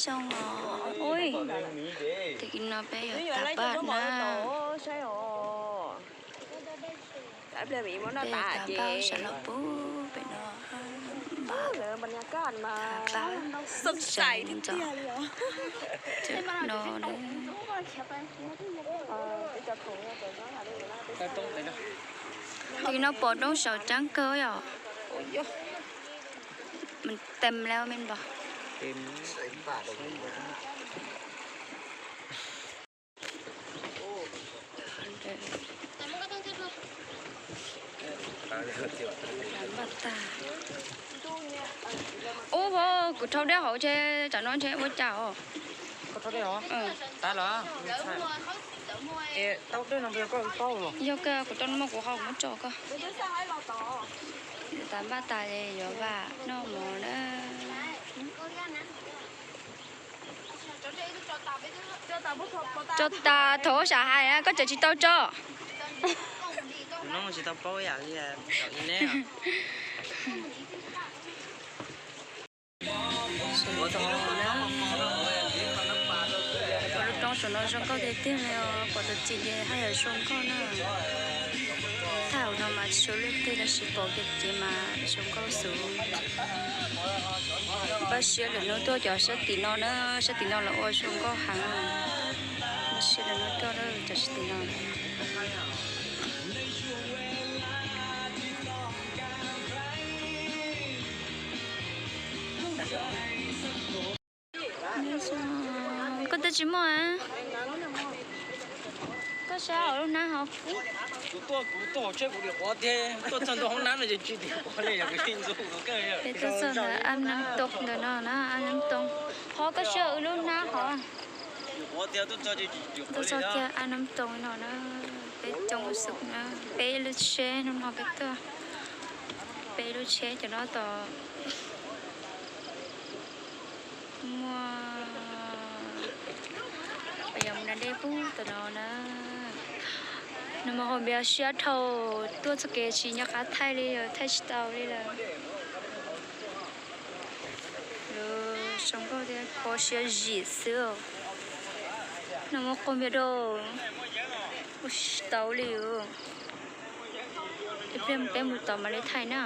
Xyoo os. Ui, tim no peb yuav tas npaj na. Peb tas npaj sawv los pub pem no. Npaj, sawv ntxov no. Tim no pom roob saum ceeb kawg yom. Mus tes lawm me npawg. Ub, kuv rhaub dej hauv ntshe tsam no ntshe ua cas os. Yog kawg, kuv tau muaj kuv hau kuv muab tso koj. Tas npaj tas yuav vam noj mov na. Tso tas thaum ub sam hais koj tseem tsis tau tso. Lub roob saum no zoo nkauj tiag tiag li os, pom tus txiv ces haj yam zoo nkauj na. Thaum no mas tsis tshua lwj teg tab sis pom kiag ces mas zoo nkauj xwb. Npaj siab lwm hnub tuaj cov sab tim no na, sab tim no los ua zoo nkauj heev. Npaj siab lwm hnub tuaj cov sab tim no. Koj twb tsis muaj. Koj saib hauv lub hnab hov. Peb tuaj txog ntawm ab nab toog ntawm no na, ab nab toog. Qhov koj saib wb lub hnab hov. Tuaj txog kiag ab nab toog no na, peb coob xwb na, peb lub tsheb hnub no peb tuaj, peb lub tsheb cov no tos. Muaj, yog mus da dej pub tom no na. Nag hmo qhov npias siab dhau, tuaj txoj kev tsis nco qab thaij li, thaij tsis tau li lawm. Zoo nkauj thiab kho siab zim xwb. Nag hmo qhov npias dhau, ua tsis tau li. Ib pliag peb mus tom mam li thaij na.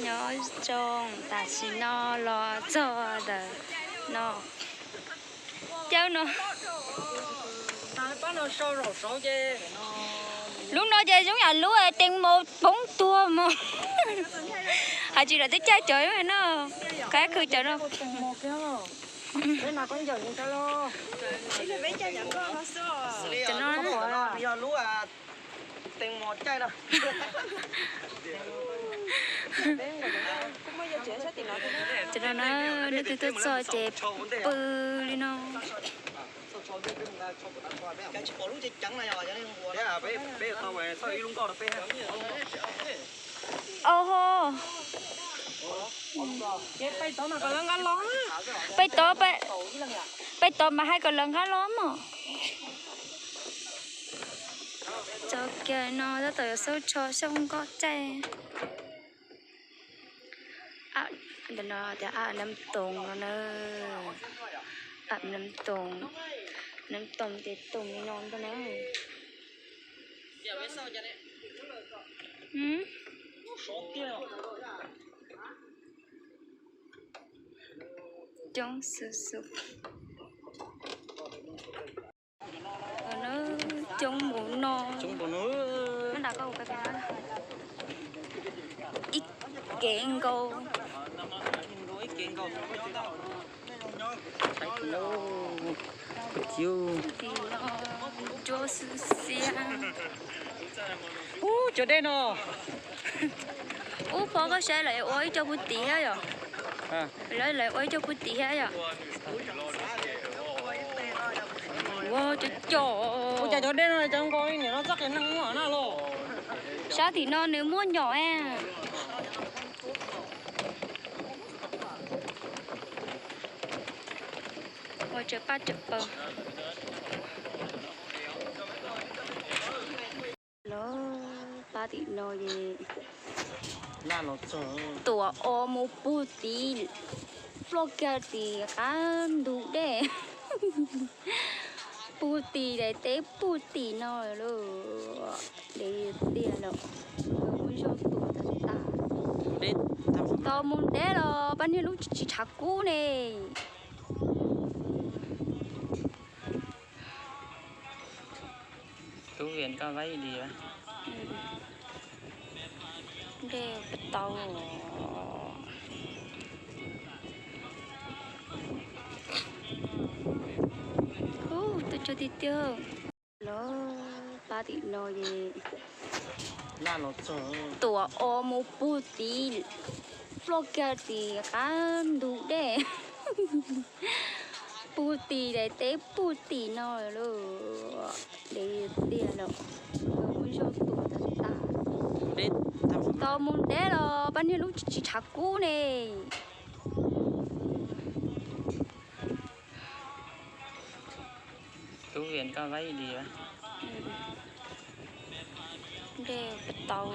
Nyob zoo, tam sim no los txog ntawm no. Caw no. Lub no ces zoo yam lub tees mos poob tuag mos. Hais tsis lawm twb caij cov no, qab khw cov no. Cov no. Cov no na, leej twg tuaj txog ces pw li no. Auj ho. Peb tod, peb tod mas hais kom lawv nqa los mog. Txog kiag no tab tom yuav xauj tsho xauj nkoj caij. Ntawm no tias ab nab toog no na. Ab nab toog, nab toog ces toog li no ntag na. Coob xwb xwb. Coob npaum no. Ib kev nkaus. Tim no ntsuab xwb xiab. Ub, cov dej no. Ub, phob koj saib lawv ua ib co puag tim thiab yom. Lawv, lawv ua ib co puag tim thiab yom. Ua cov co. Ua cas cov dej no cov nkaus niam no txoj qia neeg muaj na los. Sab tim no nws muaj nyom. Ua tsaws paj tsaws pawg. Los pab Tim no es tuam o mus puag tim, ploj kiag tim qab ntug dej, puag tim daim teb puag tim no lawm. Dev tiag lawm, muaj zog tuam tag tag. Tau mus deb los pab niag lub tsis tshav kub ne. Tub Vias koj vaib li, dej pab tau. Ub, tuaj tsuag tiag tiag. Los pab tim no es tuam o mus puag tid, ploj kiag tim qab ntug dej, puag tim daim teb puag tim no lawm. Dev tiag lawm, muaj zog tuam tag tag. Tau mus deb los pab niag lub tsis tshav kub ne. Tub Vias koj vaib li, dej pab tau.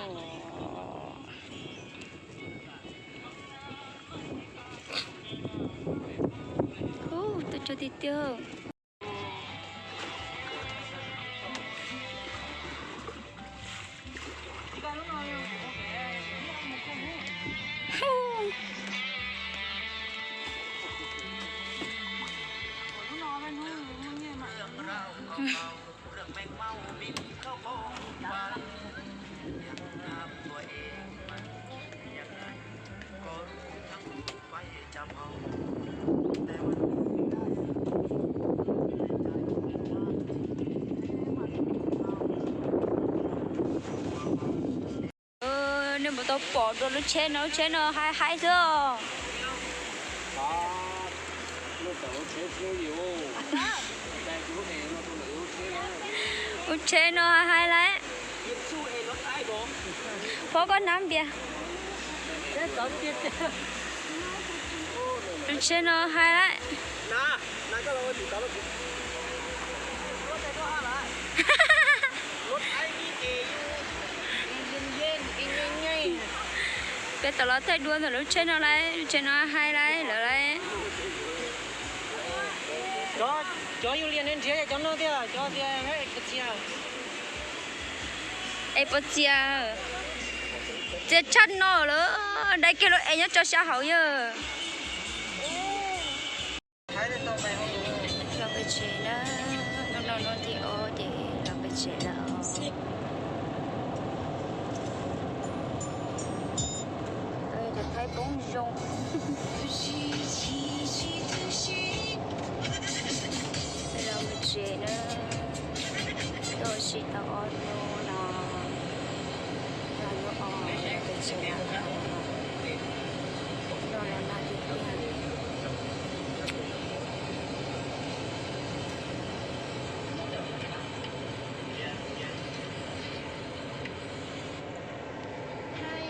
Ub, tuaj tsuag tiag tiag. Nws mus tau pom dua lub tsheb no, lub tsheb no hais hais xwb. Lub tsheb no hais hais lawm. Phob koj hnab npias. Lub tsheb no hais lawm. Peb tau los thaij dua ntawm lub tsheb no lawm, lub tsheb no hais lawm lawm. Cov yus lias ne nrhiav cov no tiag, cov tias es puas txias, txias tshaj no lawm, dai kiag lub es nyob rau sab hauv yog. Los pem tsev na, hnub no hnub thib ob ces los pem tsev lawm. Cov thaib poob zoo. Los mus tsev na, tuaj ua si tau ob hnub no, los hnub ob los pem tsev na, no los nag tiag tiag.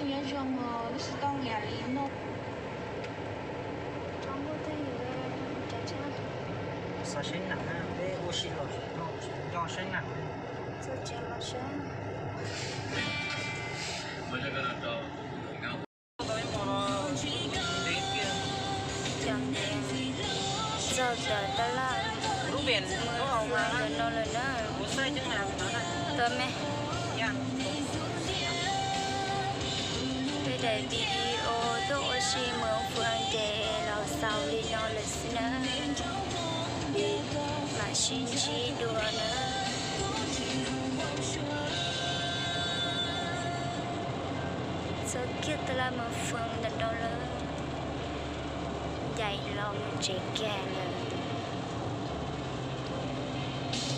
Nyob zoo os, wb tsis tau nyiam li no. Xav seb na, peb ua si los nco seb na. Txog ntawm tab laj mus ntawm no lawm na. Tab me, peb daim video tuaj ua si mus fwm ces los xaus li no lawm xwb na. Mam sib ntsib dua na. Txog kiag tab laj mus fwm ntawm no lawm, ncaim los mus tsev kiag lawm.